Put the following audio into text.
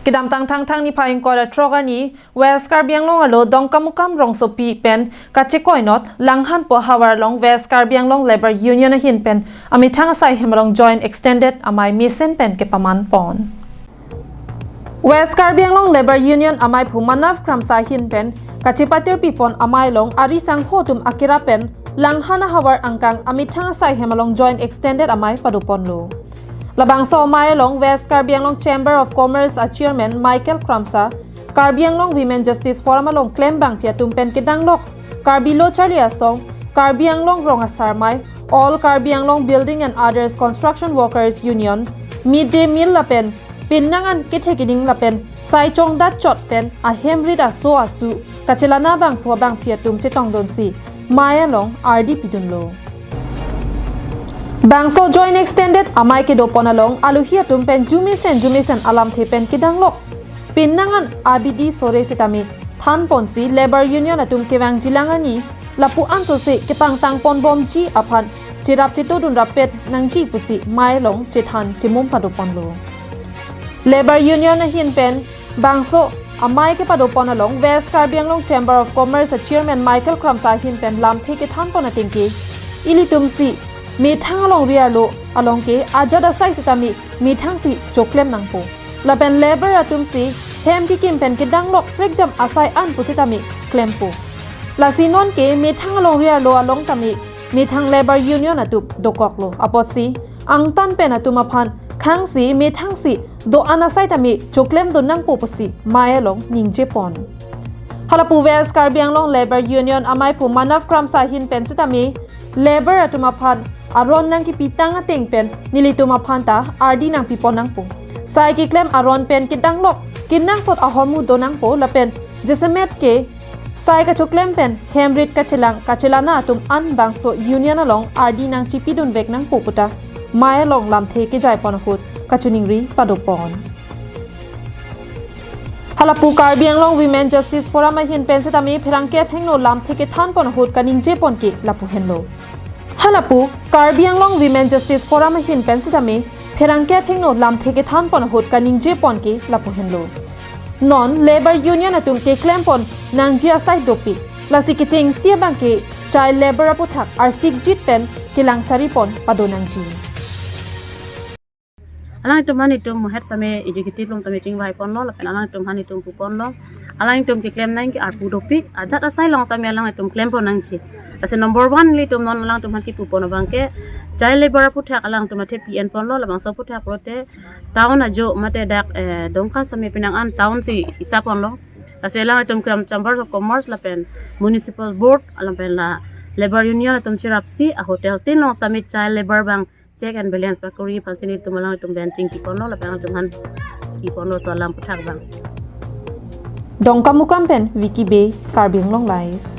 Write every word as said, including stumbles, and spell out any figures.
Kedamtang Thangthang niphai ingkoi ra throk arni West Karbi Anglong arlo Dongkamukam rongsopi pen kachekoinot Langhan pu ahavar along West Karbi Anglong Labour Union ahin pen amethang asai hem along joint extended amei mesen pen kepaman pon. West Karbi Anglong Labour Union ameiphu Manav Kramsa ahin pen kachepatirpi pon amei along ari sangho atum akira pen Langhan ahavar angkang amethang asai hem along joint extended amei pado ponlo. Labangso amei along West Karbi Anglong Chamber of Commerce a Chairman Michael Kramsa, Karbi Anglong Women Justice Forum along klembangpi atum pen kedanglok Karbi Lo Charli Asong, Karbi Anglong Rong Asarmei, All Karbi Anglong Building and Others Construction Workers Union, Mid Day Meal lapen pinnang an kethe keding lapen sai chongdat chot pen ahem rit aso asu kachelana abangphu abangpi atum chetongdunsi amei along ardi pidunlo. Bangso joint extended amei kedo pon along alohi atum pen jumesen jumesen alamthe pen kedanglok. Pinnang an abidi sore sitame than ponsi Labour Union atum kevangjilang arni lapu ansose kepangtang ponbomji aphan cherap chetodun rappet nangji pusi amei along chethan chemum pado ponlo. Labour Union ahin pen bangso amei kepado pon along West Karbi Anglong Chamber of Commerce a Chairman Michael Kramsa ahin pen lamthe kethan pon atengke, ilitumsi methang alongri arlo along ke ajat asai sitame methangsi choklem nangpo. Lapen labour atumsi hem kekim pen kedanglok prekjam asai an pusitame klempo. Lasi non ke methang alongri arlo along tame methang Labour Union atum dokoklo apotsi angtan pen atum aphan khangsi methangsi do-an asai tame choklemdun nangpo pusi amei along ningje pon. Halapu West Karbi Anglong Labour Union ameiphu Manav Kramsa ahin pen sitame labour atum aphan aron nangkepitang ateng pen nelitum aphan ta ardi nangpi pon nangpo. Sai keklem aron pen kedanglok kenangsot ahormu do nangpo lapen jasemet ke sai kachoklem pen hem rit kachelang kachelana atum an bangso union along ardi nangchipidunvek nangpo puta amei along lamthe kejai pon ahut kachiningri pado pon. Halapu Karbi Anglong Women Justice Forum ahin pen sitame pherangke athengno lamthe kethan pon ahut kaningje pon ke lapu henlo. Halapu Karbi Anglong Women Justice Forum ahin pen sitame pherangke athengno lamthe kethan pon ahut kaningje pon ke lapu henlo. Non Labour Union atum keklem pon nangji asai dopik. Lasi kechengsi abang ke child labour aputhak arsikjit pen kelang chari pon pado nangji. Alangtum aphan itum muhet same executive along tame chingvai ponlo lapen alangtum aphan itum pu ponlo. Alangtum keklem nang ke arpu dopik ajat asai along tame alangtum klem pon nangji. Lasi number one ilitum non alangtum aphan kipu pon abang ke child labour aputhak alangtum athe P N ponlo labangso aputhak pulote town ajo mate dak eh, Dongka sitame pinnang an town si hisap ponlo. Lasi alangtum kam Chamber of Commerce lapen Municipal Board lapen la Labour Union atum cherapsi a hotel tin along sitame child labour abang check and balance pakuri aphansi nelitum alangtum pen chingki ponlo lapen alangtum aphan pi ponlo so alam aputhak abang. Dongkamukam pen Vicky Bey, Karbi Anglong Live.